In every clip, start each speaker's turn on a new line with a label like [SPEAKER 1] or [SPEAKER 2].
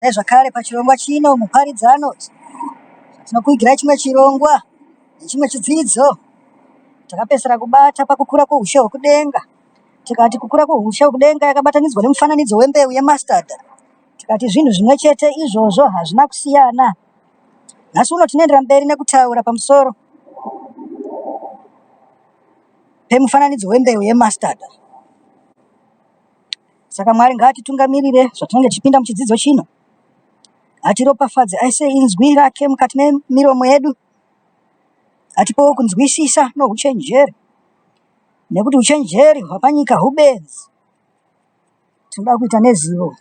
[SPEAKER 1] Nezvakare pachirongwa chino muparidzano tinokuigirai chimwe chirongwa nechimwe chidzidzo. Takapedzisira kubata pakukura kwoushe hwokudenga tikati kukura kwoushe hwokudenga yakabatanidzwa nemufananidzo wembeu yemustard. Tikati zvinhu zvimwe chete izvozvo hazvina kusiyana. Nhasi uno tinoendera mberi nekutaura pamusoro pemufananidzo wembeu yemustard. Saka Mwari ngaatitungamirire zvatinenge tichipinda muchidzidzo chino. Atiropafadze aise inzwi rake mukati memiromo yedu. Atipewo kunzwisisa nohuchenjeri nekuti uchenjeri hwapanyika hubenzi. Tinoda kuita nezivo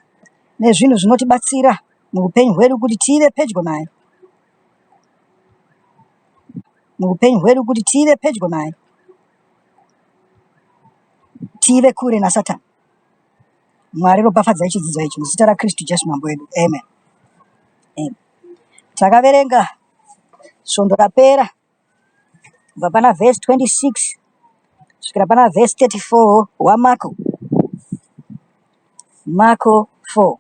[SPEAKER 1] nezvinhu zvinotibatsira muupenyu hwedu kuti tive pedyo naye. Muupenyu hwedu kuti tive pedyo naye. Tive kure naSatani. Mwari ropafadzai chidzidzo ichi muzita raKristu Jesu mambo wedu. Amen. Amen. Takaverenga svondo rapera kubva pana vhesi 26 kusvikira pana vhesi 34 waMarko. Marko 4.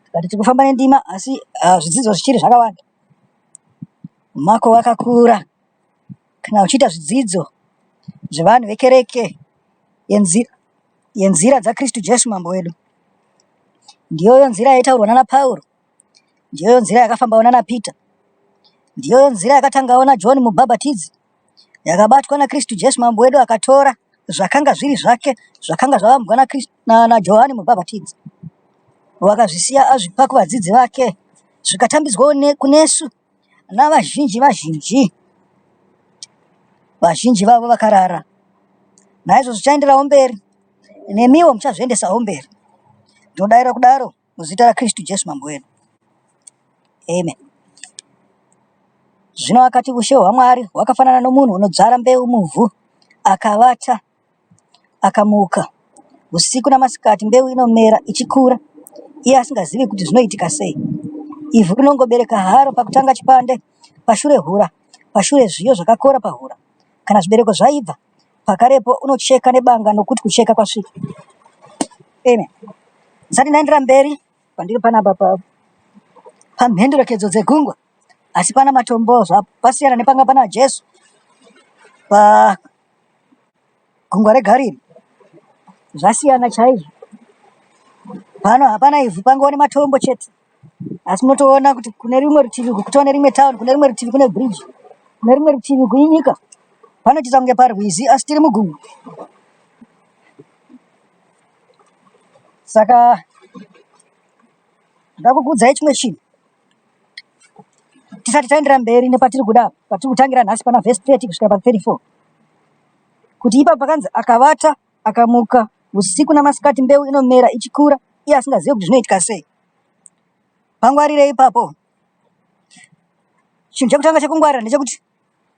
[SPEAKER 1] Tikati tiri kufamba nendima asi uh, zvidzidzo zvichiri zvakawanda. Marko akakura kana uchiita zvidzidzo zvevanhu vekereke yenzira, yenzira dzaKristu Jesu mambo wedu. Ndiyoyo nzira yaitaurwa nana Pauro, ndiyoyo nzira yakafambawo nana Peter, ndiyoyo nzira yakatangawo naJohn Mubhabhatidzi, yakabatwa naKristu Jesu mambo wedu akatora zvakanga zviri zvake zvakanga zvavambwa naJohani Mubhabhatidzi, wakazvisiya azvipa kuvadzidzi vake zvikatambidzwawo kunesu navazhinji vazhinji, vazhinji vavo vakarara. Naizvozvo zvichaenderawo mberi, nemiwo muchazviendesawo mberi. Ndinodaira kudaro muzita raKristu Jesu mambo wedu. Amen. Zvino akati ushe hwaMwari hwakafanana nomunhu unodzvara mbeu muvhu, akavata Akamuka usiku namasikati mbeu inomera ichikura iye asingazivi kuti zvinoitika sei. Ivhu rinongobereka haro pakutanga chipande, pashure hura, pashure zviyo zvakakora pahura. Kana zvibereko zvaibva, pakarepo unocheka nebanga nokuti kucheka kwasvika. Amen. Ndisati ndaendera mberi pandiri panapa pa pamhenderekedzo dzegungwa asi pana matombo zvapo pasiyana nepanga pana Jesu pa Gungwa reGariri zvasiyana chaizvo. Pano hapana ivhu pangova nematombo chete asi unotoona kuti kune rimwe rutivi uku kutova nerimwe town kune rimwe rutivi kune bridge kune rimwe rutivi kuinyika. Panotoita kunge parwizi asi tiri mugungwa. Saka ndoda kukuudzai chimwe chinhu tisati taendera mberi nepatiri kuda patiri kutangira nhasi pana vhesi 30 kusvika pa 34 kuti ipapo pakanzi akavata akamuka usiku namasikati mbeu inomera ichikura iye asingazive kuti zvinoitika sei pangwarire ipapo chinhu chekutanga chekungwarira ndechekuti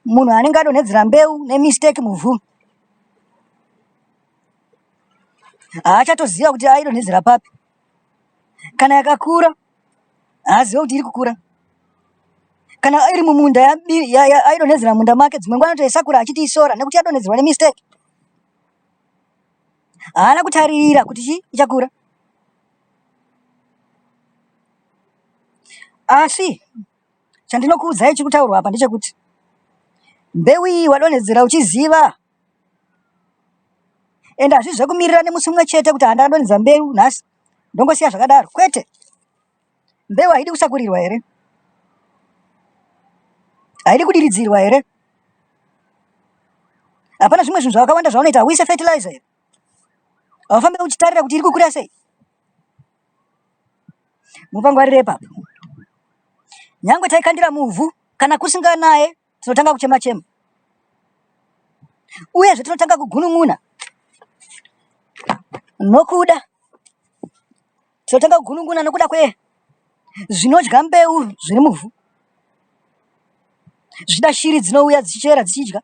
[SPEAKER 1] munhu anenge adonhedzera mbeu nemistake muvhu haachatoziva kuti aidonhedzera papi kana yakakura haazive kuti iri kukura kana iri mumunda aidonhedzera munda make dzimwe nguva anotoisakura achiti isora nekuti yadonhedzerwa nemistake haana kutaririra kuti chii ichakura asi chandinokuudzai chiri kutaurwa apa ndechekuti mbeu iyi wadonhedzera uchiziva ende hazvisi zvekumirira nemusi mumwe chete kuti handakadonhedza mbeu nhasi ndongosiya zvakadaro kwete mbeu haidi kusakurirwa here haidi kudiridzirwa here hapana zvimwe zvinhu zvakawanda zvaunoita hauise fertilizer here haufambi uchitarira kuti iri kukura sei mupangwarire ipapo nyangwe taikandira muvhu kana kusinganaye tinotanga kuchema chema uyezve tinotanga kugunun'una nokuda tinotanga kugunun'una nokuda kwe zvinodya mbeu zviri muvhu zvichida shiri dzinouya dzichichera dzichidya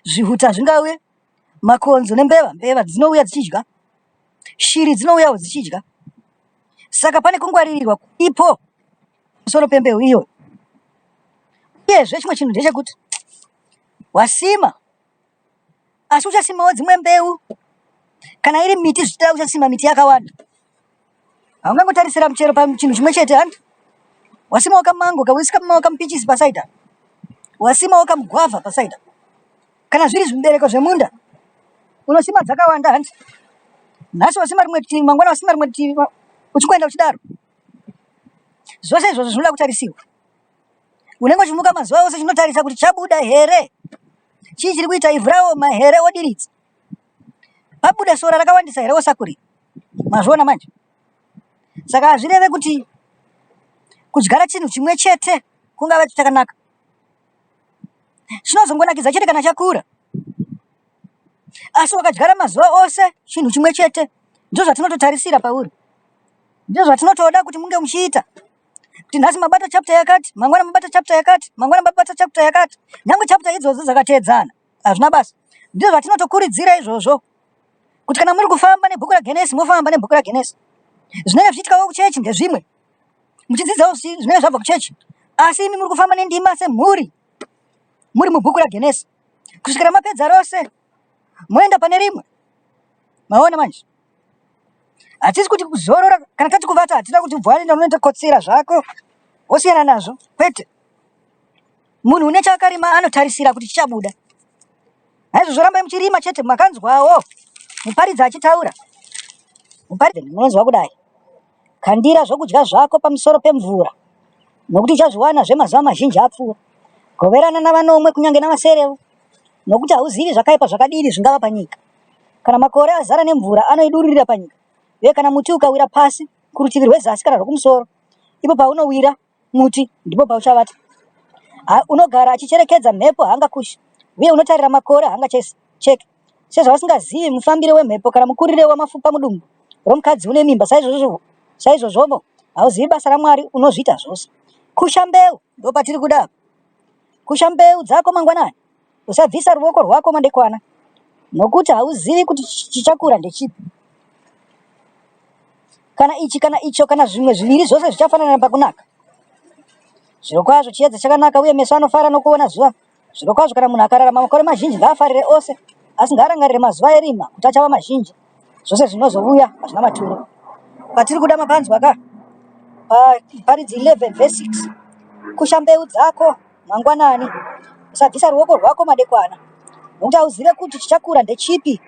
[SPEAKER 1] zvihuta zvingauye makonzo nembeva mbeva dzinouya dzichidya shiri dzinouyawo dzichidya saka pane kungwaririrwa ipo pamusoro pembeu iyoyo. Uyezve chimwe chinhu ndechekuti wasima asi uchasimawo dzimwe mbeu kana iri miti zvichida uchasima miti yakawanda. Haungangotarisira muchero pachinhu chimwe chete hanti? Wasimawo kamango, wasimawo kamupichisi pasaida, wasimawo kamugwavha pasaida. Kana zviri zvibereko zvemunda, unosima dzakawanda hanti? Nhasi wasima rimwe rutivi, mangwana wasima rimwe rutivi, uchingoenda uchidaro. Zvose izvozvo zvinoda kutarisirwa. Unenge uchimuka mazuva ose uchinotarisa kuti chabuda here, chii chiri kuita, ivhu raoma here, wodiridza. Pabuda sora rakawandisa here, wosakurira. Mazviona manje? Saka hazvireve kuti kudyara chinhu chimwe chete kungava chakanaka. Chinozongonakidza chete kana chakura. Asi wakadyara mazuva ose chinhu chimwe chete, ndizvo zvatinototarisira pauri, ndizvo zvatinotoda kuti munge muchiita. Kuti nhasi mabata chapter yakati, mangwana mabata chapter yakati, mangwana mabata chapter yakati, nyange chapter idzodzo dzakateedzana hazvina basa. Ndizvo zvatinotokurudzira izvozvo kuti kana muri kufamba nebhuku raGenesi mofamba nebhuku raGenesi. Zvinenge zvichiitikawo kuchechi ndezvimwe, muchidzidzawo zvinenge zvabva kuchechi, asi imi muri kufamba nendima semhuri muri mubhuku raGenesi kusvikira mapedza rose moenda pane rimwe. Maona manje? Hatisi kuti kuzorora kana tati kuvata hatina kuti bvaenda unoita kotsira zvako wosiyana nazvo kwete. Munhu une chaakarima anotarisira kuti chichabuda. Naizvozvo rambai muchirima chete makanzwawo muparidzi achitaura. Muparidzi munonzwa kudai. Kandira zvokudya zvako pamusoro pemvura nokuti uchazviwana zvemazuva mazhinji apfuura. Goverana navanomwe kunyange navaserewo nokuti hauzivi zvakaipa zvakadini zvingava panyika. Kana makore azara nemvura anoidururira panyika, uye kana muti ukawira pasi kurutivi rwezasi kana rwokumusoro, ipo paunowira muti ndipo pauchavata. Unogara achicherekedza mhepo haangakushi, uye unotarira makore haangacheki. Sezvavasingazivi mufambire wemhepo kana mukurire wamafupa mudumbu romukadzi une mimba, saizvozvovo hauzivi basa raMwari unozviita zvose. Kusha mbeu, ndopatiri kuda apa. Kusha mbeu dzako mangwanani, usabvisa ruoko rwako madekwana, nokuti hauzivi kuti chichakura ndechipi, kana ichi kana icho kana zvimwe zviviri zvose zvichafanana pakunaka. Zvirokwazvo chiedza chakanaka uye meso anofara nokuona zuva. Zvirokwazvo kana munhu akararama makore mazhinji ngaafarire ose, asi ngaarangarire mazuva erima kuti achava mazhinji. Zvose zvinozouya hazvina maturo. Patiri kuda mapanzwa ka paMuparidzi 11 verse 6 kusha mbeu dzako mangwanani, usabvisa ruoko rwako madekwana, nokuti hauzive kuti chichakura ndechipi,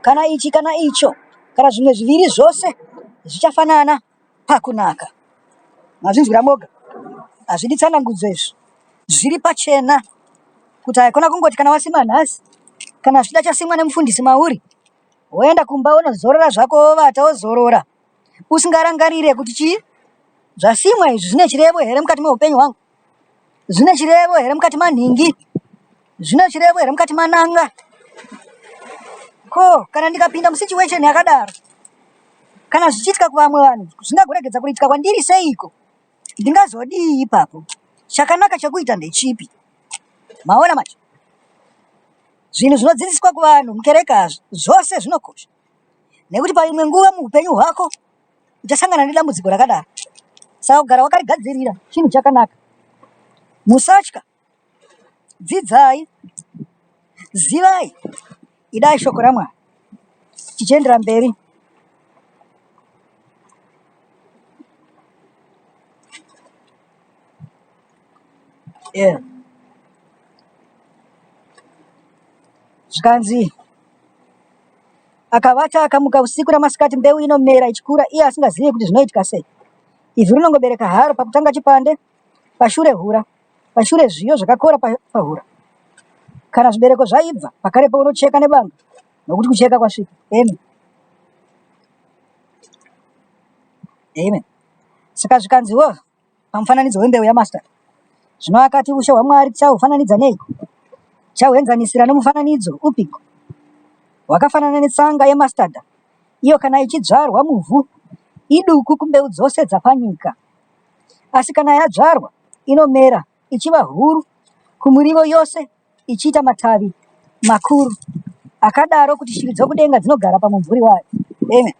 [SPEAKER 1] kana ichi kana icho, kana zvimwe zviviri zvose zvichafanana pakunaka. Mazvinzwira moga, hazvidi tsanangudzo izvi, zviri pachena kuti haikona kungoti kana wasima nhasi, kana zvichida chasimwa nemufundisi mauri, woenda kumba wonozorora zvako wovata wozorora usingarangarire kuti chii zvasimwa izvi zvine chirevo here mukati meupenyu hwangu zvine chirevo here mukati manhingi zvine chirevo here mukati mananga ko kana ndikapinda musituation yakadaro kana zvichiitika kuvamwe vanhu zvingagoregedza kuitika kwandiri seiko ndingazodii ipapo chakanaka chekuita ndechipi maona manje zvinhu zvinodzidziswa kuvanhu mukereke zvose zvinokosha nekuti paimwe nguva muupenyu hwako uchasangana nedambudziko rakadaro saka kugara wakarigadzirira chinhu chakanaka musatya dzidzai zivai idai shoko ramwari tichiendera mberi yeah. Zvikanzi akavata akamuka usiku namasikati, mbeu inomera ichikura, iye asingazivi kuti zvinoitika sei. Ivhu rinongobereka haro, pakutanga chipande, pashure hura, pashure zviyo zvakakora pahura. Kana zvibereko zvaibva, pakarepo unocheka nebanga, nokuti kucheka kwasvika. Amen. Amen. Saka zvikanziwo pamufananidzo wembeu yamustard. Zvino akati, Ushe hwaMwari tichahufananidza neiko? Tichahuenzanisira nomufananidzo upiko? Hwakafanana netsanga yemustard, iyo kana ichidzvarwa muvhu, iduku kumbeu dzose dzapanyika. Asi kana yadzvarwa, inomera ichiva huru kumiriwo yose, ichiita matavi makuru akadaro kuti shiri dzokudenga dzinogara pamumvuri wayo. Amen.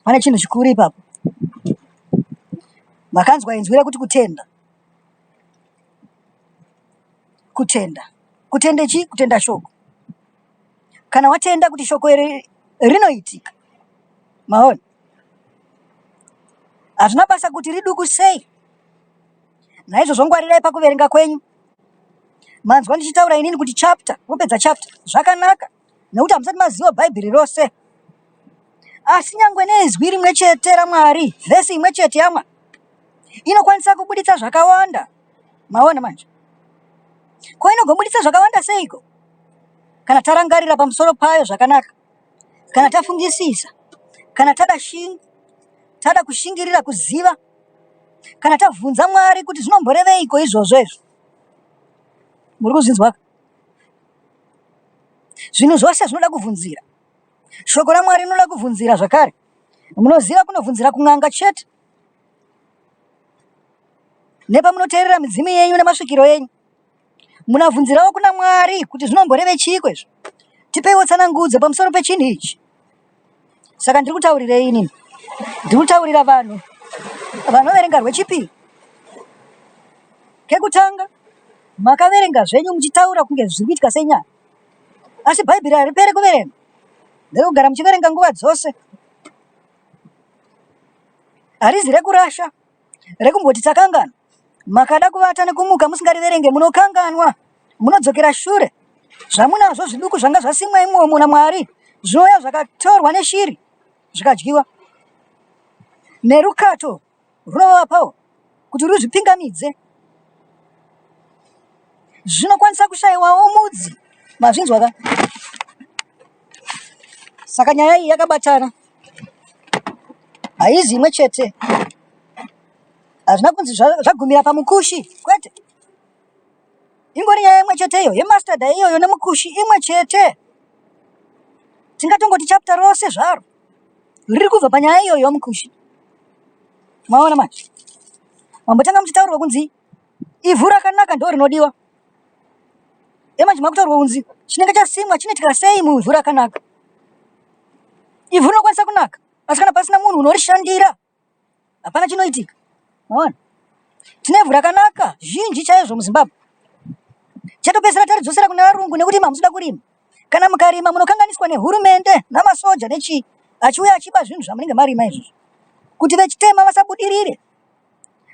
[SPEAKER 1] Pane chinhu chikuru ipapo. Makanzwa inzwi rekuti kutenda. Kutenda. Kutenda chii? Kutenda shoko. Kana watenda kuti shoko iri Rinoitika. Maona? Hazvina basa kuti riduku sei. Naizvozvo ngwarirai pakuverenga kwenyu. Manzwa ndichitaura inini kuti chapter, wopedza chapter. Zvakanaka nekuti hamusati maziva Bhaibheri rose. Asi nyangwe neizwi rimwe chete raMwari, vhesi imwe chete yaMwari inokwanisa kubuditsa zvakawanda. Maona manje? Ko inogobuditsa zvakawanda seiko? Kana tarangarira pamusoro payo zvakanaka, kana tafungisisa, kana tada shing, tada kushingirira kuziva, kana tavhunza Mwari kuti zvinomboreveiko izvozvo izvo. Muri kuzvinzwa? Zvinhu zvose zvinoda kuvhunzira. Shoko raMwari rinoda kuvhunzira zvakare. Munoziva kunovhunzira kun'anga chete. Nepamunoteerera midzimu yenyu nemasvikiro enyu. Munavhunzirawo kuna Mwari kuti zvinomboreve chiiko izvo. Tipeiwo tsanangudzo pamusoro pechinhu ichi. Saka ndiri kutaurirei inini? Ndiri kutaurira vanhu vanoverenga rwechipiri. Kekutanga makaverenga zvenyu muchitaura kunge zviri kuitika senyaya. Asi Bhaibheri haripere kuverengwa. Nderekugara muchiverenga nguva dzose. Harizi rekurasha, rekumboti takanganwa. Makada kuvata nekumuka musingariverenge munokanganwa, munodzokera shure. Zvamunazvo zviduku zvanga zvasimwa imomo naMwari zvinouya zvakatorwa neshiri zvikadyiwa nerukato runovapawo kuti ruzvipingamidze. Zvinokwanisa kushaiwawo mudzi, mazvinzwa ka? Saka nyaya iyi yakabatana, haizi imwe chete. Hazvina kunzi zvagumira pamukushi, kwete. Ingori nyaya imwe chete iyo yemustard iyoyo nemukushi imwe chete. Tingatongoti chapter rose zvaro riri kubva panyaya iyoyo yomukushi. Maona manje, mambotanga muchitaurirwa kunzi ivhu rakanaka ndo rinodiwa. Emanje makutaurwa kunzi chinenge chasimwa chinoitika sei muivhu rakanaka. Ivhu rinokwanisa kunaka asi kana pasina munhu unorishandira hapana chinoitika. Maona, tine ivhu rakanaka zhinji chaizvo muZimbabwe. Chatopedzisira taridzosera kune varungu nekuti imi hamusida kurima. Kana mukarima munokanganiswa nehurumende namasoja nechii achiuya achiba zvinhu zvamunenge marima izvozvo kuti vechitema vasabudirire.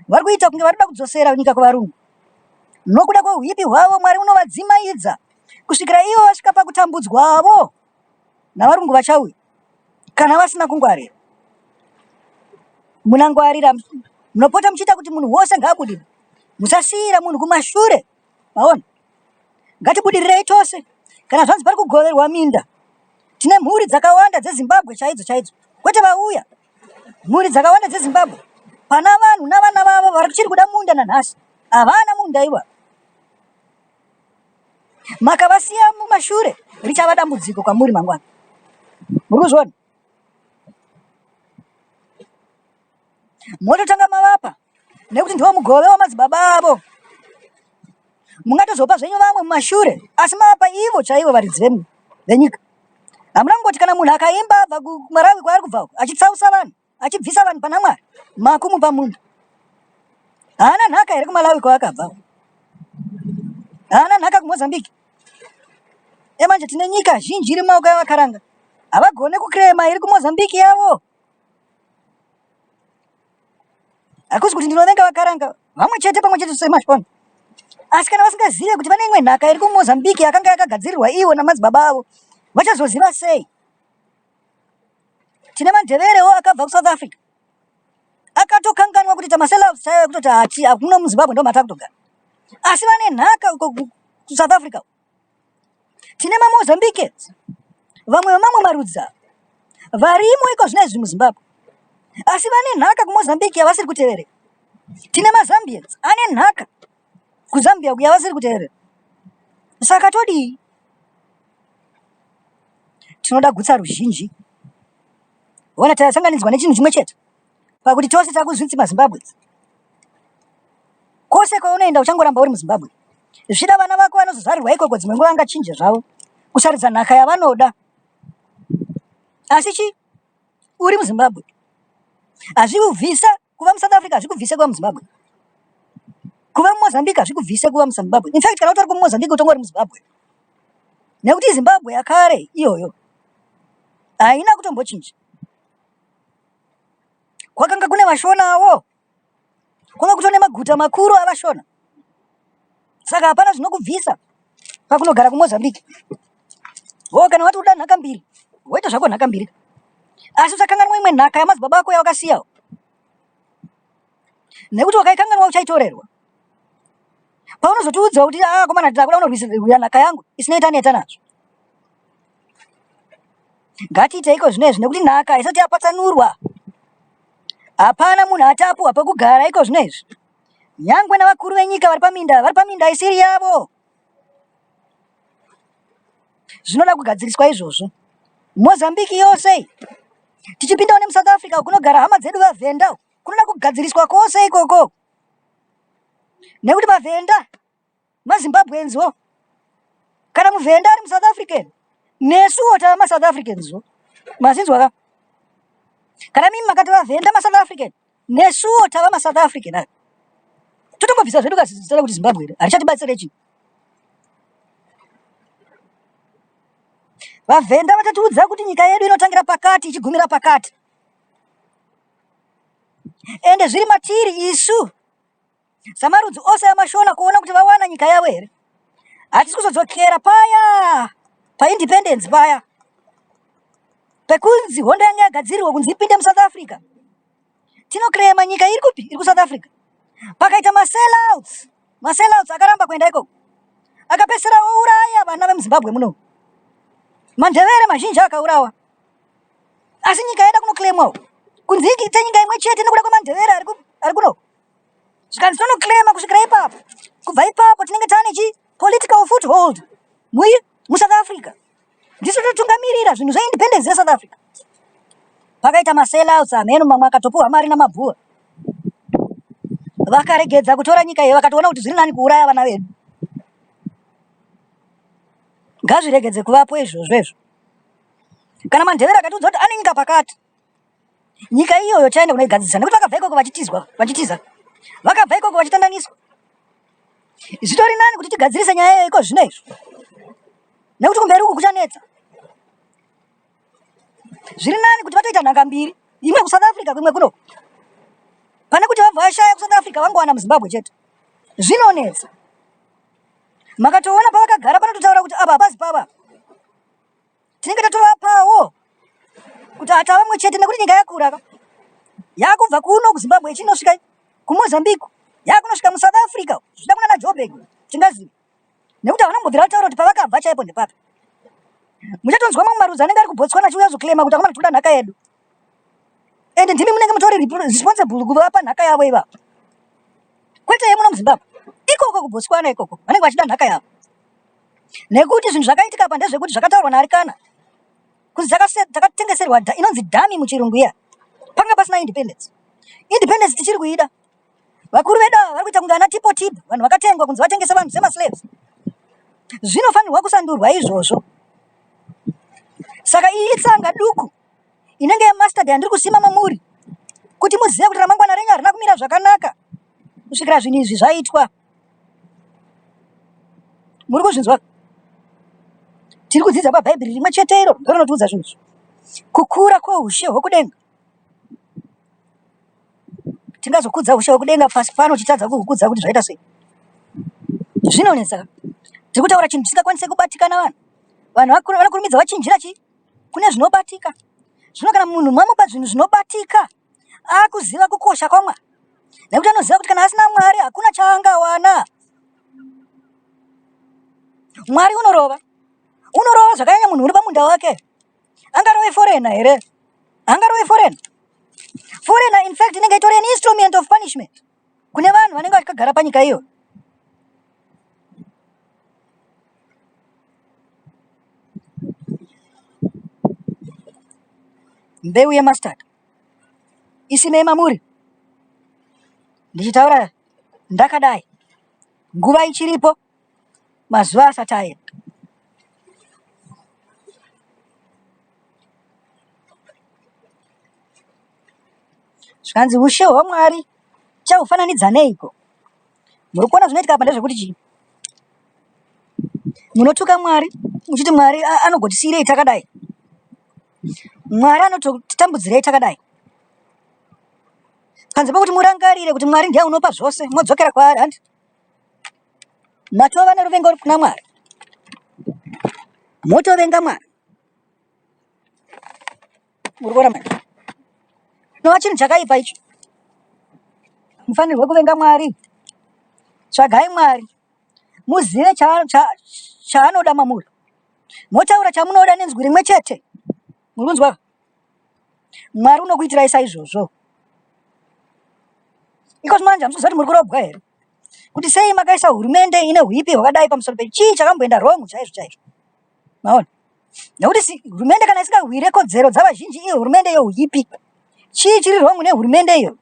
[SPEAKER 1] Vari kuita kunge varikuda kudzosera nyika kuvarungu. Nokuda kwehuipi hwavo Mwari unovadzimaidza kusvikira ivo vasvika pakutambudzwavo navarungu vachauya kana vasina kungwarira. Munangwarira munopota muchiita kuti munhu wose ngaabudirire. Musasiira munhu kumashure. Maona? Ngatibudirirei tose. Kana zvanzi pari kugoverwa minda, tine mhuri dzakawanda dzeZimbabwe chaidzo chaidzo, kwete vauya. Mhuri dzakawanda dzeZimbabwe pana vanhu navana vavo vari kuchiri kuda munda nanhasi, havana munda iwa. Makavasiya mumashure, richava dambudziko kwamuri mangwana. Muri kuzviona? Mototanga mavapa nekuti ndiwo mugove wamadzibaba avo. Mungatozopa zvenyu vamwe mumashure, asi mavapa ivo chaivo varidzi venyika. Hamuna kungoti kana munhu akaimba abva kuMarawi kwaari kubva uko achitsausa vanhu achibvisa vanhu pana Mwari makumupa munda. Haana nhaka here kuMalawi kwaakabva? Haana nhaka kuMozambique? Emanje tine nyika zhinji iri mumaoko evakaranga. Havagone kukrema iri kuMozambique yavo. Hakusi kuti ndinovenga vakaranga vamwe chete pamwe chete semashona. Asi kana vasingazive kuti vane imwe nhaka iri kuMozambique yakanga yakagadzirirwa ivo namadzibaba avo, vachazoziva sei? Tine maNdeberewo akabva kuSouth Africa akatokanganwa kuti tamasellouts chaiyo ekutoti hati hakuno muZimbabwe ndo matakutogara, asi vane nhaka uko kuSouth Africa. Tine maMozambiquans vamwe vemamwe marudzi ava varimo iko zvino izvi muZimbabwe, asi vane nhaka kuMozambique yavasiri kuteverera. Tine maZambians ane nhaka kuZambia uku yavasiri kuteverera. Saka todii? Tinoda gutsa ruzhinji. Ona tasanganidzwa nechinhu chimwe chete pakuti tose takuzvinzi maZimbabwe. Kwose kwaunoenda uchangoramba uri muZimbabwe. Zvichida vana vako vanozozvarirwa ikoko dzimwe nguva vangachinje zvavo kusarudza nhaka yavanoda. Asi chi uri muZimbabwe. Hazvikubvisa kuva muSouth Africa hazvikubvise kuva muZimbabwe. Kuva muMozambique hazvikubvise kuva muZimbabwe. In fact kana utori kuMozambique utongori muZimbabwe. Nekuti Zimbabwe yakare iyoyo. Haina kutombochinja. Kwakanga kune vaShonawo. Kwanga kutone maguta makuru avaShona. Saka hapana zvinokubvisa pakunogara kuMozambique. Wo kana wati uda nhaka mbiri, woita zvako nhaka mbiri. Asi usakanganwa imwe nhaka yamadzibaba ako yawakasiyawo. Nekuti wakaikanganwa uchaitorerwa. Paunozotiudza kuti ah komana takuda kunorwisa nhaka yangu, isina neta nazvo. Ngatiite iko zvino izvi nekuti nhaka isati yapatsanurwa. Hapana munhu achapuwa pekugara iko zvino izvi. Nyangwe navakuru venyika vari paminda vari paminda isiri yavo. Zvinoda kugadziriswa izvozvo. Mozambique yose tichipindawo nemuSouth Africa kunogara hama dzedu vaVhenda kunoda kugadziriswa kwose ikoko nekuti vaVhenda maZimbabweans wo kana muvhenda ari muSouth African nesuwo tava maSouth Africans wo mazinzwa ka kana mimi makati vavhenda maSouth African nesuwo tava maSouth African ayo totongobvisa zvedu kazita rekuti Zimbabwe here harichatibatsire chii vavhenda vatatiudza kuti nyika yedu inotangira pakati ichigumira pakati ende zviri matiri isu samarudzi ose amashona kuona kuti vawana nyika yavo here hatisi kuzodzokera paya paindependence paya pekunzi hondo yanga yagadzirirwa kunzi ipinde musouth africa tinoclaima nyika iri kupi iri kusouth africa pakaita masellouts masellouts akaramba kuenda ikoko akapesera ouraya vana vemuzimbabwe muno mandevere mazhinji akaurawa asi nyika yaida kunoclaimwawo kunzi iite nyika imwe chete nekuda kwemandevere ari kuno zvikanzi tonoclaima kusvikira ipapo kubva ipapo tinenge taane chi political foothold mui musouth africa ndisu totungamirira zvinhu zveindependence yesouth africa pakaita masellouts ameno mamwe akatopuhwa mari namabhuwa vakaregedza kutora nyika iyo vakatoona kuti zviri nani kuuraya vana vedu ngazviregedze kuvapo izvozvo izvo kana mandevere akatiudza kuti ane nyika pakati nyika iyoyo chaenda kunoigadzirisa nekuti vakabva ikoko vachitizwa vachitiza vakabva ikoko vachitandaniswa zvitori nani kuti tigadzirise nyaya iyoyo iko zvino izvo nekuti kumberi uku kuchanetsa zviri nani kuti vatoita nhanga mbiri imwe kusouth africa kuimwe kuno pane kuti vabva vashaya kusouth africa vangowana muzimbabwe chete zvinonetsa makatoona pavakagara panototaura kuti apa hapazi pava tinenge tatovapawo kuti hatava mwe chete nekuti nyika yakura ka yakubva kuno kuzimbabwe ichinosvika kumozambique yakunosvika musouth africa zvichida kunana joburg tingazivi nekuti havana kumbobvira vataura kuti pavakabva chaipo ndepapi muchatonzwa mamwe marudzi anenge ari kubotswana achiuya zoclaima kuti akomana tikuda nhaka yedu ende ndimi munenge mutori responsible kuvapa nhaka yavo ivavo kwete yemuno muzimbabwe ikoko kubotswana ikoko vanenge vachida nhaka yavo nekuti zvinhu zvakaitika apa ndezvekuti zvakataurwa naarikana kunzi takatengeserwa inonzi dhami muchirungu iya panga pasina independence independence tichiri kuida vakuru vedu ava vari kuita kunge ana tipo tipo vanhu vakatengwa kunzi vatengese vanhu semaslaves zvinofanirwa kusandurwa izvozvo saka iyi itsanga duku inenge yemustard yandiri kusima mamuri kuti muzive kuti ramangwana renyu harina kumira zvakanaka kusvikira zvinhu izvi zvaitwa muri kuzvinzwa tiri kudzidza pabhaibheri rimwe chete iro ndorinotiudza zvinhu izvi kukura kwoushe hwokudenga tingazokudza ushe hwekudenga pasi pano tichitadza kuhukudza kuti zvaita sei zvinonetsa tiri kutaura chinhu chisingakwanise kubatikana vanhu vanhu vanokurumidza vachinjira chii kune zvinobatika zvino kana munhu mamupa zvinhu zvinobatika akuziva kukosha kwamwari nekuti anoziva kuti kana asina mwari hakuna chaangawana mwari unorova unorova zvakanyanya munhu uri pamunda wake angarove forena here angarove forena forena in fact inenge itori an instrument of punishment kune vanhu vanenge vachikagara panyika iyo mbeu yemustard isimei mamuri ndichitaura ndakadai nguva ichiripo mazuva asati aenda zvikanzi ushe hwamwari chahufananidza neiko muri kuona zvinoitika apa ndezvekuti chii munotuka mwari muchiti mwari anogotisiyirei takadai Mwari anototitambudzirei takadai? Panze pekuti murangarire kuti Mwari ndiye unopa zvose, modzokera kwaari handi? Matova neruvengo kuna Mwari. Motovenga Mwari. Muri kuona manje? Chinova chinhu chakaipa icho. Mufanirwe kuvenga Mwari. Tsvagai Mwari. Muzive chaanoda mamuri. Motaura chamunoda nenzwi rimwe chete. Muri kunzwa? Mwari unokuitirai saizvozvo. Iko zvino manje hamusi kuziva kuti muri kurobwa here? Kuti sei makaisa hurumende ine huipi hwakadai pamusoro penyu? Chii chakamboenda wrong chaizvo chaizvo? Maona? Nekuti hurumende kana isingahwire kodzero dzavazhinji iyo hurumende youipi. Chii chiri wrong nehurumende iyo?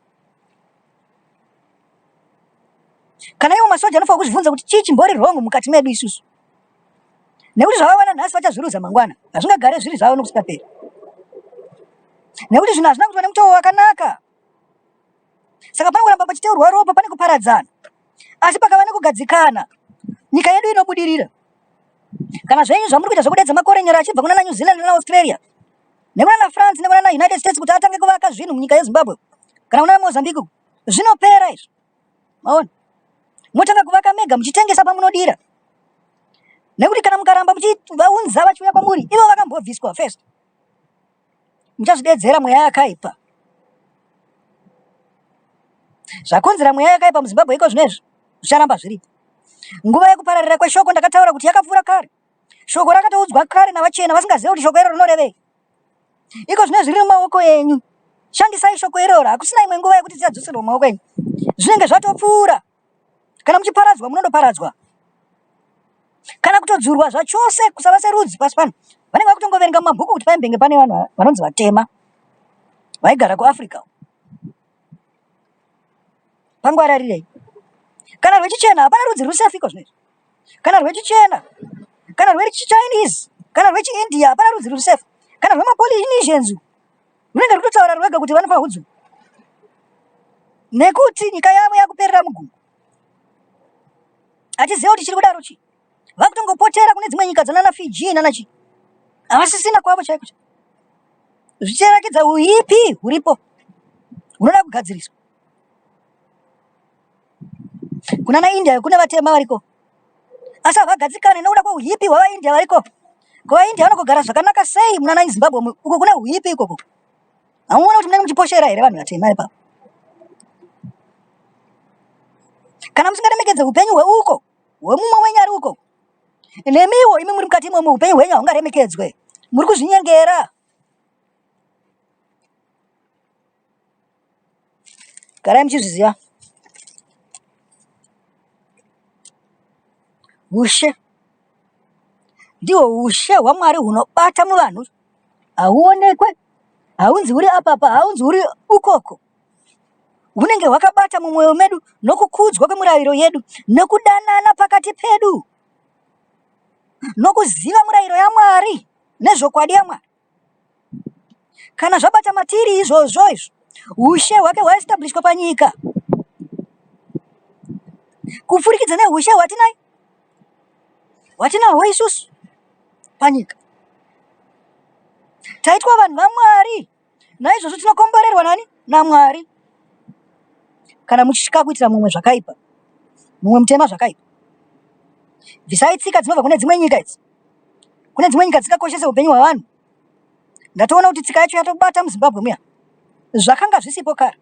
[SPEAKER 1] Kana iwo masoja anofanira kuzvibvunza kuti chii chimbori wrong mukati medu isusu? Nekuti zvavawana nhasi vachazviruza mangwana, hazvingagare zviri zvavo nokusingaperi. Nekuti zvinhu hazvina kuitwa nemutoo wakanaka. Saka panongoramba pachiteurwa ropa pane kuparadzana. Asi pakava nekugadzikana, nyika yedu inobudirira. Kana zvenyu zvamuri kuita zvekudaidza makorenyero achibva kunana New Zealand nana Australia nekunana France nekunana United States kuti atange kuvaka zvinhu munyika yeZimbabwe kana kunana Mozambique zvinopera izvi. Maona? Motanga kuvaka mega muchitengesa pamunodira. Nekuti kana mukaramba muchivaunza vachiuya kwamuri ivo vakambobviswa first. Muchazvidedzera mweya yakaipa. Zvakonzera mweya yakaipa muZimbabwe iko zvino izvi zvicharamba zviripo. Nguva yekupararira kweshoko ndakataura kuti yakapfuura kare. Shoko rakatoudzwa kare navachena vasingazive kuti shoko iro rinorevei. Iko zvino zviri mumaoko enyu. Shandisai shoko iroro. Hakusina imwe nguva yekuti tichadzoserwa mumaoko enyu. Zvinenge zvatopfuura. Kana muchiparadzwa munondoparadzwa. Kana kutodzurwa zvachose kusava serudzi pasi pano. Vanenge vakutongoverenga mumabhuku kuti paimbenge pane vanhu vanonzi vatema vaigara kuAfrica. Pangwararirei. Kana rwechichena hapana rudzi ruri safe iko zvino izvi. Kana rwechichena, kana rwechiChinese, kana rwechiIndia hapana rudzi ruri safe. Kana rwemaPolynesians runenge rutotaura rwega kuti vanofanira kudzurwa. Nekuti nyika yavo yakuperera mugungwa. Hatizive kuti chiri kudaro chii. Vakutongopotera kune dzimwe nyika dzanana Fiji nana chii. Havasisina kwavo chaiko chaiko. Zvichiratidza huipi huripo hunoda kugadziriswa. Kunana India kune vatema variko asi havagadzikane nekuda kweuipi hwavaIndia variko. Ko vaIndia vanogogara zvakanaka sei munana Zimbabwe uko kune huipi ikoko? Hamuone kuti munenge muchiposhera here vanhu vatema ipapo? Kana musingaremekedze upenyu hweuko hwemumwe wenyu ari uko, nemiwo imi muri mukati imomo upenyu hwenyu haungaremekedzwe. Muri kuzvinyengera. Garai muchizviziva. Ushe ndihwo ushe hwaMwari hunobata muvanhu, hauonekwe, haunzi uri apapa, haunzi uri ukoko. Hunenge hwakabata mumwoyo medu nokukudzwa kwemurayiro yedu nokudanana pakati pedu nokuziva murayiro yaMwari nezvokwadi yaMwari. Kana zvabata matiri izvozvo izvo, ushe hwake hwaestablishwa panyika kupfurikidza neushe hwatinai hwatinahwo isusu panyika. Taitwa vanhu vaMwari, naizvozvo tinokomborerwa nani? NaMwari. Kana muchitya kuitira mumwe zvakaipa, mumwe mutema zvakaipa, bvisai tsika dzinobva kune dzimwe nyika idzi. Kune dzimwe nyika dzisingakoshese upenyu hwevanhu. Ndatoona kuti tsika yacho yatobata muZimbabwe muya. Zvakanga zvisipo kare.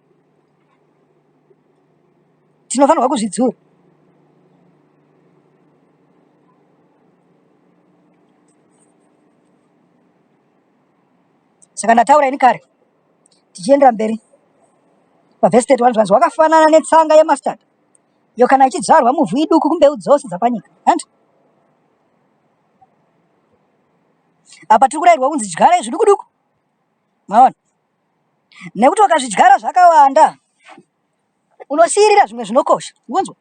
[SPEAKER 1] Tinofanirwa kuzvidzura. Saka ndataura ini kare tichiendera mberi pavhesi 31 zvanzi wakafanana netsanga yemustard iyo kana ichidzvarwa muvhu iduku kumbeu dzose dzapanyika. Hanti? Apa tiri kurairwa kunzi dyarai zviduku duku. Maona? Nekuti wakazvidyara zvakawanda unosiirira zvimwe zvinokosha. Unzwa?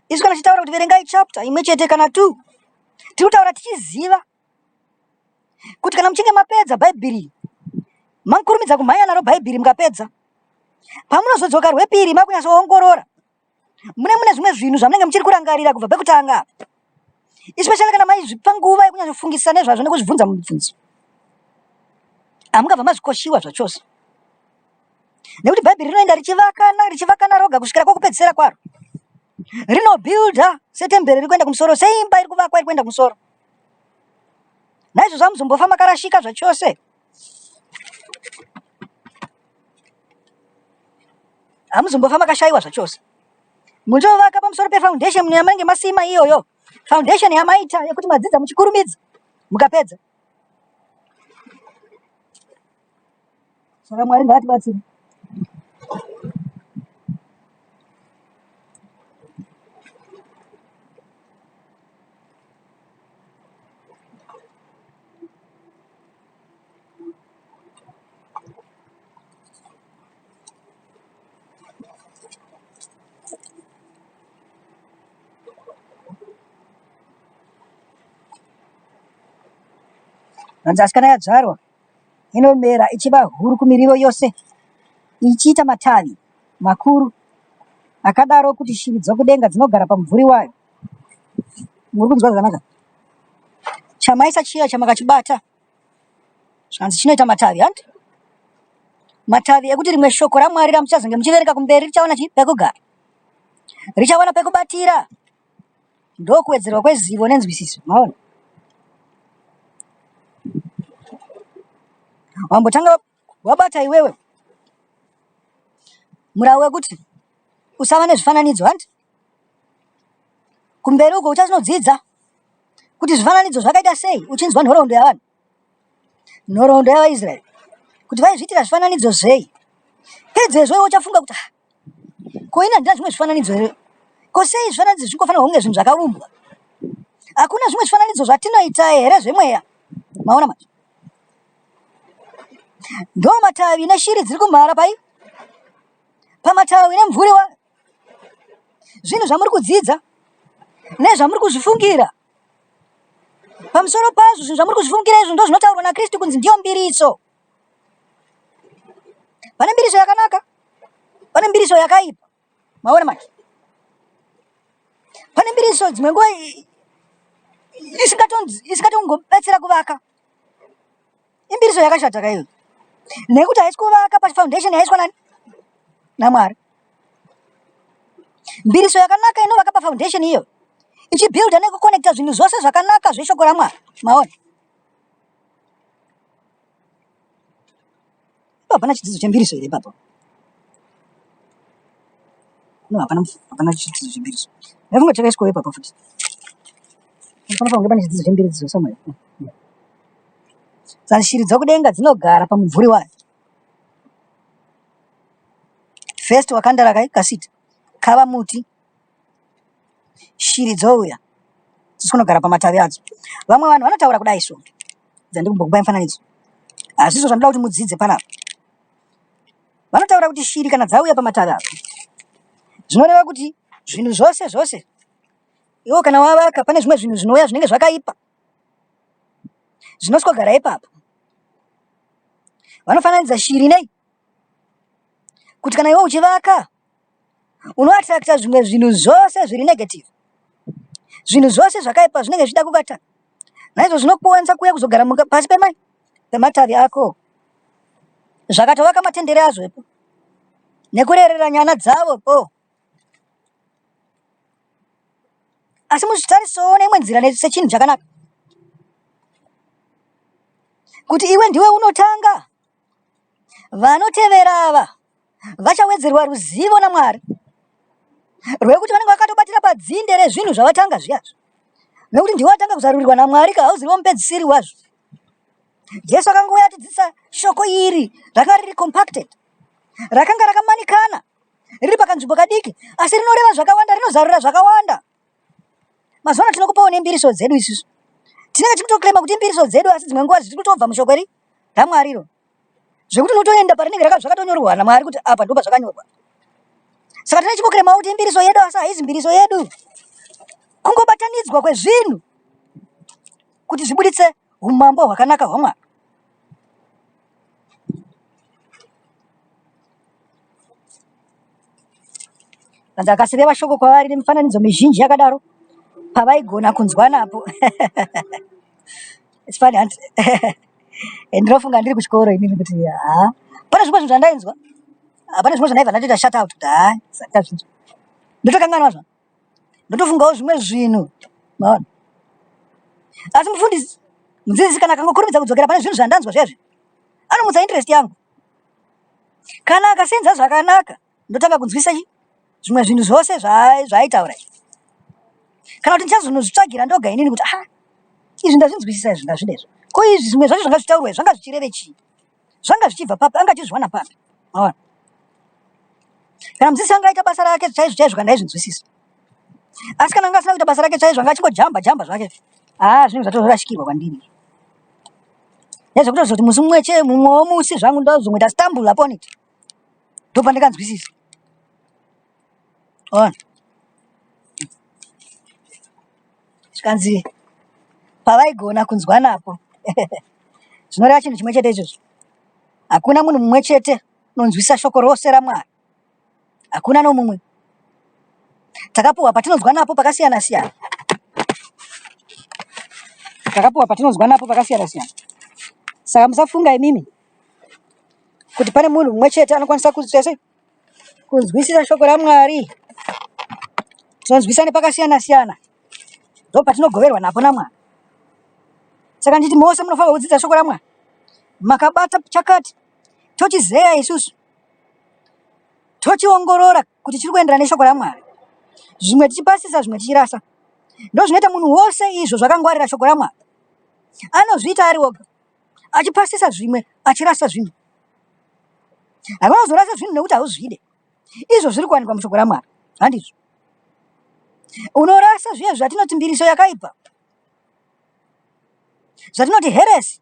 [SPEAKER 1] Isu kana tichitaura kuti verengai chapter imwe chete kana two, tiri kutaura tichiziva kuti kana muchinge mapedza Bhaibheri, makurumidza kumhanya naro Bhaibheri mukapedza, pamunozodzoka rwepiri makunyatsoongorora mune mune zvimwe zvinhu zvamunenge muchiri kurangarira kubva pekutanga apa. Especially kana maizvipa nguva yekunyatsofungisisa nezvazvo nekuzvibvunza mibvunzo. Hamungabva mazvikoshiwa zvachose. Nekuti Bhaibheri rinoenda richivakana richivakana roga kusvikira kwokupedzisira kwaro. Rinobuilda setemberi iri kuenda kumusoro, seimba iri kuvakwa iri kuenda kumusoro. Naizvozvo hamuzombofa makarashika zvachose. Hamuzombofa makashaiwa zvachose. Muchovaka pamusoro pefoundation yamange masima iyoyo. Foundation yamaita yekuti madzidza muchikurumidza mukapedza. Saka Mwari ngaatibatsire. Hanzi asikana yadzvarwa inomera ichiva huru kumirivo yose ichiita matavi makuru akadaro kuti shiri dzokudenga dzinogara pamumvuri wayo. Muri kunzwa zvakanaka? Chamaisa chiya chamakachibata zvikanzi chinoita matavi hanti? Matavi ekuti rimwe shoko raMwari ramuchazonge muchiverenga kumberi richawana chi pekugara. Richawana pekubatira. Ndokuwedzerwa kwezivo nenzwisiso. Maona? Wambotanga wabata iwewe murau wekuti usava nezvifananidzo hanti? Kumberi uko uchazinodzidza kuti zvifananidzo zvakaita sei uchinzwa nhoroondo yavanhu, nhoroondo yavaIsraeri kuti vaizviitira zvifananidzo zvei. Pedzezvo iwe uchafunga kuti ah, ko ini handina zvimwe zvifananidzo here? Ko sei zvifananidzo zvichingofanirwa kunge zvinhu zvakaumbwa? Hakuna zvimwe zvifananidzo zvatinoita here zvemweya? Maona manje, ndo matavi neshiri dziri kumhara pai pamatavi nemvuri wa zvinhu zvamuri kudzidza nezvamuri kuzvifungira pamusoro pazvo zvinhu zvamuri kuzvifungira izvo ndozvinotaurwa nakristu kunzi ndiyo mbiriso pane mbiriso yakanaka pane mbiriso yakaipa maona manje pane mbiriso dzimwe nguva isingatongobetsera kuvaka imbiriso yakashata ka iyoyo nekuti haisi kuvaka pafoundation yaiswa nani namwari mbiriso yakanaka inovaka pafoundation iyo ichibuilda nekuconnecta zvinhu zvose zvakanaka zveshoko ramwari maona Ipapo hapana chidzidzo chembiriso here ipapo? No, hapana hapana chidzidzo chembiriso. Ndafunga chakaiswa ipapo futi. Panofanira kunge pane chidzidzo chembiriso somewhere. Saka shiri dzokudenga dzinogara pamumvuri wayo. First wakandara kai kasiti kava muti shiri dzouya dzichikunogara pamatavi adzo. Vamwe vanhu vanotaura kudai so. Dzandikumbokupai mufananidzo. Hazvizvo zvandoda kuti mudzidze panapa. Vanotaura kuti shiri kana dzauya pamatavi apa zvinoreva kuti zvinhu zvose zvose iwo kana wavaka pane zvimwe zvinhu zvinouya zvinenge zvakaipa zvinoswogara ipapo. Vanofananidza shiri nei? Kuti kana iwe uchivaka unoattracta zvimwe zvinhu zvose zviri negative zvinhu zvose zvakaipa zvinenge zvichida kukata naizvo zvinokuwanisa kuuya kuzogara pasi pemai pematavi ako zvakatovaka matendere azvo ipo nekurerera nyana dzavo po asi muzvitarisowo neimwe nzira sechinhu chakanaka kuti iwe ndiwe unotanga vanotevera ava vachawedzerwa ruzivo naMwari rwekuti vanenge vakatobatira padzinde rezvinhu zvavatanga zviyazvo nekuti ndiwe watanga kuzarurirwa naMwari ka hauzivo mupedzisiri wazvo. Jesu akangouya atidzidzisa shoko iri rakanga riri compacted, rakanga rakamanikana riri pakanzvimbo kadiki, asi rinoreva zvakawanda, rinozarura zvakawanda. Mazuva ano tinokupawo nembiriso dzedu isusu tinenge tichitoclaima kuti imbiriso dzedu, asi dzimwe nguva zviri kutobva mushoko iri raMwari iro. zvekuti unotoenda parinenge zvakatonyorwa namwari kuti apa ndipo pazvakanyorwa saka tine chimbokremawo kuti imbiriso yedu asi haizi mbiriso yedu kungobatanidzwa kwezvinhu kuti zvibuditse umambo hwakanaka hwamwari Kanzi akasireva shoko kwavari nemifananidzo mizhinji yakadaro. Pavaigona kunzwa napo. It's funny hanti ndinofunga ndiri kuchikoro inini kuti haa pane zvimwe zvinhu zvandainzwa hapana zvimwe zvandaibva ndatoita shut out kuti haa sandazvinzwa ndotokanganwa zva ndotofungawo zvimwe zvinhu maona asi mufundisi mudzidzisi kana akangokurumidza kudzokera pane zvinhu zvandanzwa zviya zvi anomutsa interest yangu kana akasenza zvakanaka ndotanga kunzwisa chi zvimwe zvinhu zvose zvaaitaura izvi kana kuti ndichazonozvitsvagira ndoga inini kuti ah izvi ndazvinzwisisa izvi ndazvida izvi ko izvi zvimwe zvacho zvanga zvichitaurwa izvi zvanga zvichireve chii zvanga zvichibva papi anga achizviwana papi maona kana mudzidzisi anga aita basa rake chaizvo chaizvo kana ndaizvinzwisisa asi kana anga asina kuita basa rake chaizvo anga achingojamba jamba zvake haa zvinenge zvatorashikirwa kwandiri nezvekutozoti musi mumwe che mumwewo musi zvangu ndozongoita stumble upon it ndopandikanzwisisa ona zvikanzi pavaigona kunzwa napo zvinoreva chinhu chimwe chete izvozvo hakuna munhu mumwe chete unonzwisisa shoko rose ramwari hakuna nomumwe takapuwa patinonzwa napo pakasiyana siyana takapuwa patinonzwa napo pakasiyana siyana saka musafunga imimi kuti pane munhu mumwe chete anokwanisa kuita sei kunzwisisa shoko raMwari. Tinonzwisisa nepakasiyana siyana, ndopatinogoverwa napo naMwari. Saka nditi mose munofanirwa kudzidza shoko raMwari, makabata chakati tochizeya isusu tochiongorora kuti chiri kuenderana neshoko raMwari, zvimwe tichipasisa, zvimwe tichirasa. Ndozvinoita munhu wose izvo zvakangwarira shoko raMwari, anozviita ari oga. achipasisa zvimwe achirasa zvimwe hakuna kuzorasa zvinhu nekuti hauzvide izvo zviri kuwanikwa mushoko ramwari handizvo unorasa zviye zvatinoti mbiriso yakaipa zvatinoti heresi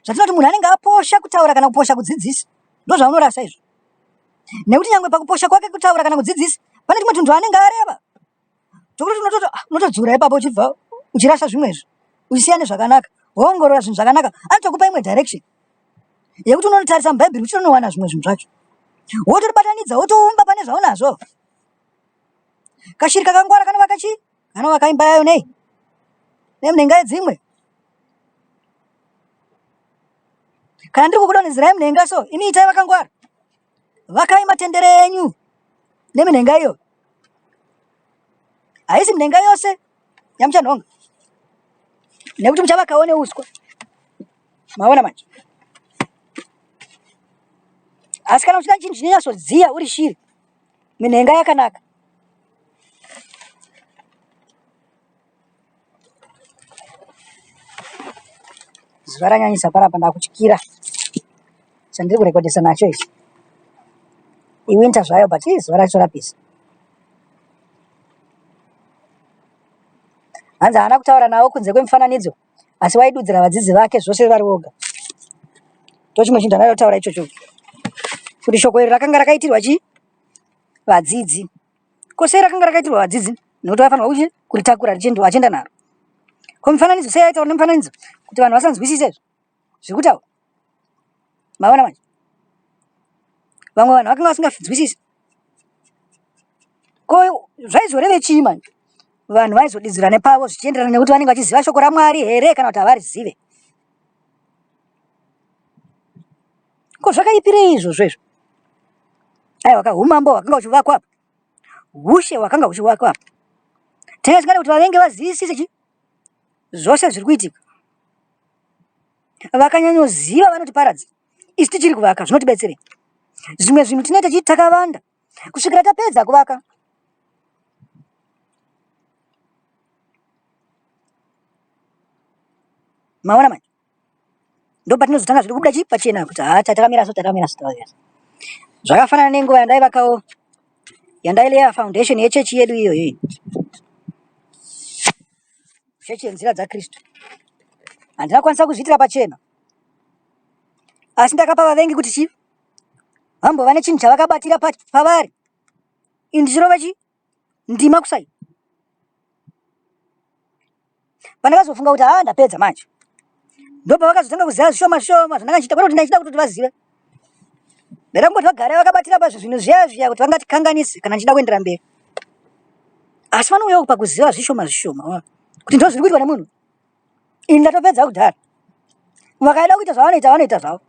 [SPEAKER 1] zvatinoti munhu anenge aposha kutaura kana kuposha kudzidzisa ndozvaunorasa izvo nekuti nyangwe pakuposha kwake kutaura kana kudzidzisa pane tumwe tunhu anenge areva Zvekuti ah, unotodzura ipapo uchibva uchirasa zvimwe izvi uchisiya nezvakanaka woongorora zvinhu zvakanaka anotokupa imwe direction yekuti unonotarisa mubhaibheri uchitonowana zvimwe zvinhu zvacho wotoribatanidza wotoumba pane zvaunazvo kashiri kakangwara kanovaka chii kanovaka imba yayo nei nemunhenga yedzimwe kana ndiri kukudonhedzerai munhenga so imi itai vakangwara vakai matendere enyu neminhenga iyo haisi minhenga yose yamuchanhonga nekuti muchavakawo neuswa maona manje asi kana uchida chinhu chinonyatsodziya uri shiri minhenga yakanaka Zuva ranyanyisa panapa ndakutyira chandiri kurekodhesa nacho ichi. Iwinter zvayo but ii zuva racho rapisa. Hanzi haana kutaura navo kunze kwemifananidzo asi waidudzira vadzidzi vake zvose vari voga. Ndochimwe chinhu chandada kutaura ichocho. Kuti shoko iri rakanga rakaitirwa chii? Vadzidzi. Ko sei rakanga rakaitirwa vadzidzi? Nekuti vaifanirwa kuchi kuritakura richiendwa vachienda naro. Ko mifananidzo sei yaitaura nemifananidzo kuti vanhu vasanzwisise izvo zviri kutaura? Maona manje? Vamwe vanhu vakanga vasinganzwisisi. Ko zvaizoreve chii manje? Vanhu vaizodidzira nepavo zvichienderana nekuti vanenge vachiziva shoko raMwari here kana kuti havarizive? Ko zvakaipirei izvozvo izvo? Aiwa ka umambo hwakanga huchivakwa apa. Hushe hwakanga huchivakwa apa. Tanga tingada kuti vavengi vazivisise chi zvose zviri kuitika. Vakanyanyoziva vanotiparadza. Isu tichiri kuvaka zvinotibetserei? Zvimwe zvinhu tinoita chii takavanda kusvikira tapedza kuvaka. Maona manje? Ndopatinozotanga zvedu kubuda chii pachena kuti haa takamira so takamira so takamira so. Zvakafanana nenguva yandaivakawo yandaileya foundation yechechi yedu iyo iyi. Chechi yenzira dzaKristu. Handina kukwanisa kuzviitira pachena. Asi ndakapa vavengi kuti chii? Vambova nechinhu chavakabatira pavari. Ini ndichirova chii? Ndima kusai. Pandakazofunga kuti haa ndapedza manje. Ndopavakazotanga kuziva zvishoma zvishoma zvandanga ndichiita kwete kuti ndaichida kutoti vazive. Ndaida kungoti vagare vakabatira pazvo zvinhu zviya zviya kuti vangatikanganise kana ndichida kuendera mberi. Asi vanouyawo pakuziva zvishoma zvishoma kuti ndozviri kuitwa nemunhu. Ini ndatopedza kudhara. Vakaida kuita zvavanoita vanoita zvavo.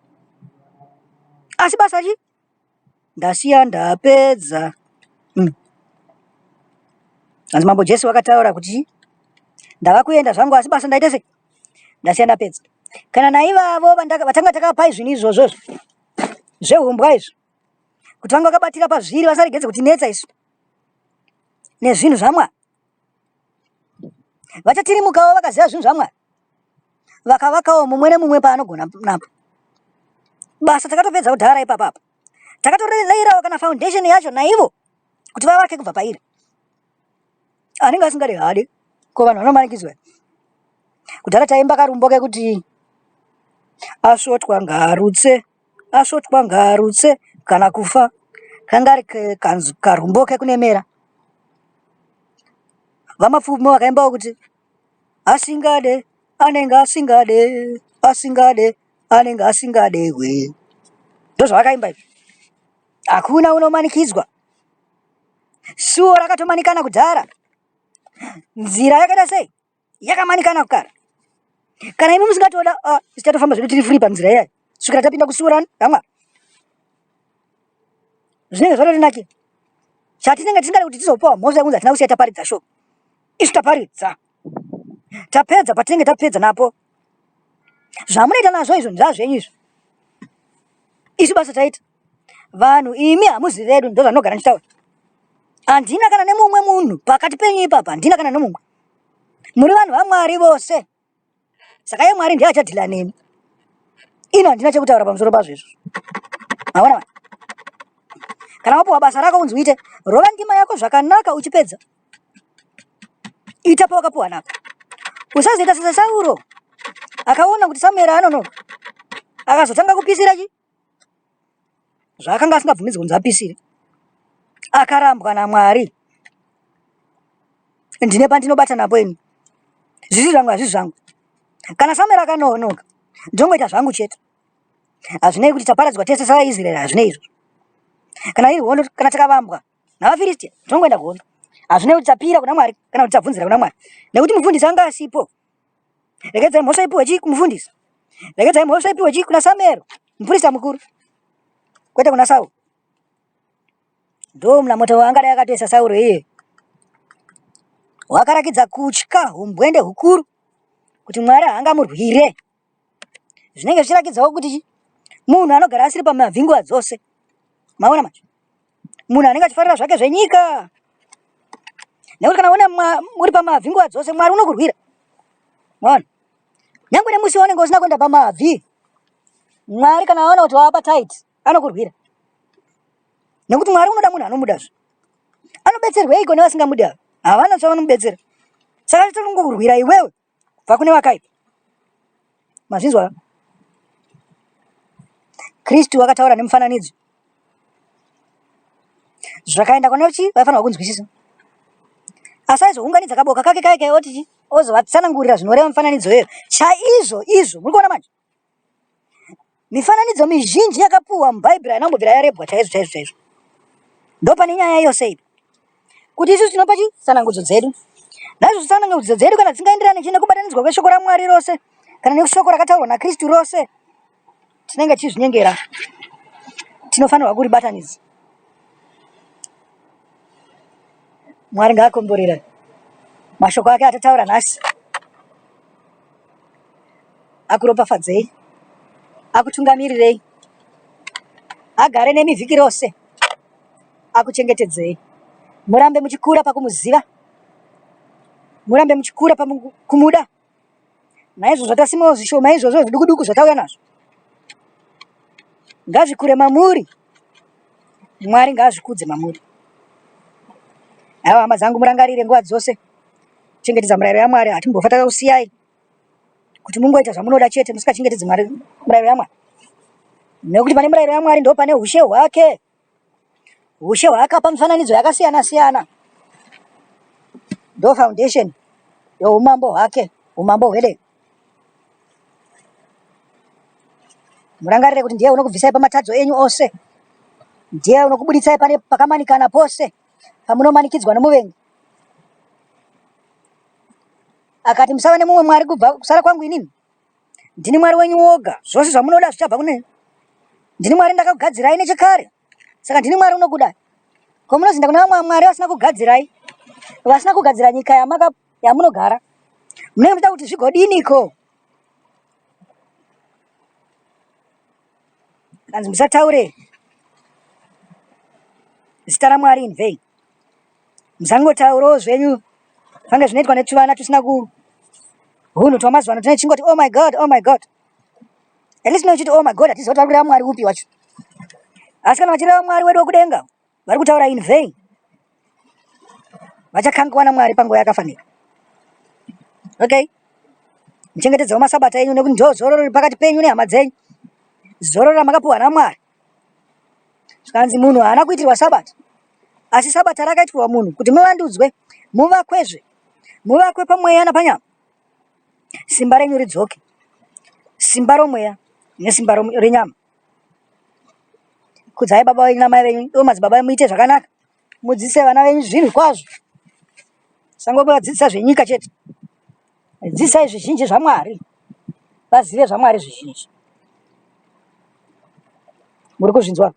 [SPEAKER 1] Asi basa chi ndasiya ndapedza. Hanzi Mambo Jesu vakataura kuti ndava kuenda zvangu asi basa ndaita sei? Ndasiya ndapedza. Kana naivavo vatanga takapai zvinhu izvozvo zvehumbwa izvi kuti vanga vakabatira pazviri vasaregedze kutinetsa isu nezvinhu zvaMwari. Vachatirimukawo vakaziva zvinhu zvaMwari vakavakawo mumwe nemumwe paanogona napo. Basa takatopedza kudhara ipapa apa. Takatoleirawo kana foundation yacho naivo kuti vavake kubva pairi. Anenge asingade haade. Ko vanhu vanomanikidzwa. Kudhara taimba karumbo kekuti asvotwa ngaarutse, asvotwa ngaarutse kana kufa. Kanga kari karumbo kekunemera. VaMapfumo vakaimbawo kuti asingade anenge asingade, asingade anenge asingade we. Ndozvavakaimba izvi. Hakuna unomanikidzwa. Suo rakatomanikana kudhara. Nzira yakaita sei? Yakamanikana kukara. Kana imi musingatoda, ah, isu tatofamba zvedu tiri free panzira iyayi. Svikira tapinda kusuo rani raMwari. Zvinenge zvatotinakira. Chatinenge tisingade kuti tizopiwa mhosva yekunzi hatina kusiya taparidza shoko. Isu taparidza. Tapedza patinenge tapedza napo. Zvamunoita nazvo izvo ndazvenyu izvo. Isu basa taita. Vanhu imi hamuzi vedu ndozvanogara ndichitaura. Handina kana nemumwe munhu pakati penyu ipapa, handina kana nemumwe. Muri vanhu vaMwari vose. Saka iye Mwari ndiye achadhila nemi. Ini handina chekutaura pamusoro pazvo izvozvo. Maona manje? Kana wapiwa basa rako unzi uite, rova ndima yako zvakanaka uchipedza. Ita pawakapiwa napo. Usazoita saSauro akaona kuti Samueri anonoka. Akazotanga kupisira chi zvaakanga asingabvumidzwi kunzi apisire. Akarambwa naMwari. Ndine pandinobata napo ini. Zvisi zvangu hazvisi zvangu. Kana Samueri akanonoka, ndongoita zvangu chete. Hazvinei kuti taparadzwa tese savaIsraeri, hazvinei izvozvo. Kana iri hondo, kana takavambwa navaFiristia, tinongoenda kuhondo. Hazvinei kuti tapira kuna Mwari kana kuti tabvunzira kuna Mwari, nekuti mufundisi anga asipo. Regedzai mhosva ipiwe chii kumufundisi? Regedzai mhosva ipiwe chii kuna Samueri, muprista mukuru, kwete kuna Sauro. Ndo munamoto waangadai akatoisa Sauro iye. Wakarakidza kutya humbwende hukuru kuti Mwari haangamurwire. Zvinenge zvichirakidzawo kuti munhu anogara asiri pamabvi nguva dzose. Maona manje? Munhu anenge achifarira zvake zvenyika. Nekuti kana una uri pamabvi nguva dzose Mwari unokurwira. Maona? Nyangwe nemusi waunenge usina kuenda pamabvi, Mwari kana aona kuti wava patight anokurwira. Nekuti Mwari unoda munhu anomudazve. Anobetserweiko nevasingamudi ava? Havana chavanomubetsera. Saka chitongokurwira iwewe kubva kune vakaipa. Mazvinzwa? Kristu akataura nemufananidzo zvakaenda kwana chi vaifanirwa kunzwisisa asi aizounganidza kaboka kake kaye kaye oti chi ozovatsanangurira zvinoreva mufananidzo iyoyo chaizvo izvo muri kuona manje Mifananidzo mizhinji yakapuhwa muBhaibheri haina kumbobvira yarebwa chaizvo chaizvo chaizvo. Ndopane nyaya yose iyi. Kuti isusu tinopa chi tsanangudzo dzedu. Naizvozvo tsanangudzo dzedu kana dzisingaenderani chi nekubatanidzwa kweshoko raMwari rose kana neshoko rakataurwa naKristu rose, tinenge tichizvinyengera. Tinofanirwa kuribatanidza. Mwari ngaakomborere mashoko ake atataura nhasi. Akuropafadzei, akutungamirirei, agare nemi vhiki rose, akuchengetedzei, murambe muchikura pakumuziva, murambe muchikura pakumuda. Naizvozvo zvatasimawo zvishoma izvozvo zviduku duku zvatauya nazvo, ngazvikure mamuri. Mwari ngaazvikudze mamuri. Haiwa hama dzangu, murangarire nguva dzose chengetedza murayiro yaMwari. Hatimbofa takakusiyai kuti mungoita zvamunoda chete musingachengetedzi Mwari murayiro yaMwari, nekuti pane murayiro yaMwari ndo pane ushe hwake, ushe hwaakapa mifananidzo yakasiyana siyana, ndo foundation youmambo hwake, umambo hwedenga. Murangarire kuti ndiye unokubvisai pamatadzo enyu ose, ndiye unokubuditsai pane pakamanikana pose pamunomanikidzwa nomuvengi. Akati musava nemumwe Mwari kubva kusara kwangu inini. Ndini Mwari wenyu woga. Zvose zvamunoda zvichabva kune. Ndini Mwari ndakakugadzirai nechekare. Saka ndini Mwari unokudai. Ko munozinda kuna vamwe Mwari vasina kugadzirai? Vasina kugadzira nyika yamaka yamunogara. Munenge muchida kuti zvigodiniko? Kanzi musataure zita raMwari in vain. Musangotaurawo zvenyu fange zvinoitwa netuvana tusina ku hunhu twamazuva ano tine chingoti oh my god oh my god. At least uchiti oh my god hatiziva kuti vari kureva Mwari upi wacho. Asi kana vachireva Mwari wedu wekudenga vari kutaura in vain. Vachakanganwa naMwari panguva yakafanira. Okay. Muchengetedzewo masabata enyu nekuti ndo zororo riri pakati penyu nehama dzenyu. Zororo ramakapiwa naMwari. Zvikanzi munhu haana kuitirwa sabata. Asi sabata rakaitirwa munhu kuti muvandudzwe, muvakwezve, muvakwe pamweya napanyama. Simba renyu ridzoke. Simba romweya nesimba renyama. Kudzai baba venyu namai venyu, ivo madzibaba muite zvakanaka. Mudzidzise vana venyu zvinhu kwazvo. Sangovadzidzisa zvenyika chete. Dzidzisai zvizhinji zvaMwari. Vazive zvaMwari zvizhinji. Muri kuzvinzwa?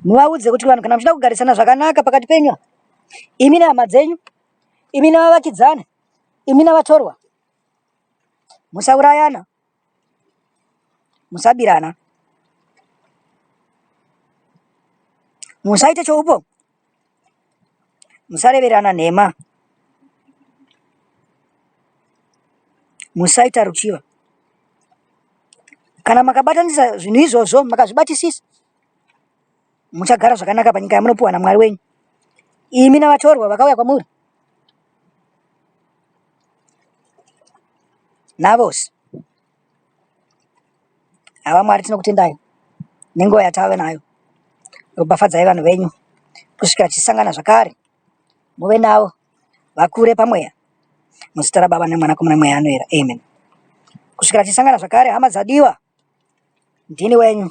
[SPEAKER 1] Muvaudze kuti vanhu kana muchida kugarisana zvakanaka pakati penyu, imi nehama dzenyu, imi navavakidzani, imi navatorwa, musaurayana, musabirana, musaite choupo, musareverana nhema, musaita ruchiva. Kana makabatanidza zvinhu izvozvo makazvibatisisa, muchagara zvakanaka panyika yamunopiwa naMwari wenyu, imi navatorwa vakauya kwamuri navose. Hava Mwari tinokutendai nenguva yatave nayo. Ropafadzai vanhu venyu kusvika tichisangana zvakare. Muve navo vakure pamweya. Muzita raBaba neMwanakomana Mweya Anoera. Amen. Kusvikira tichisangana zvakare hama dzadiwa. Ndini wenyu.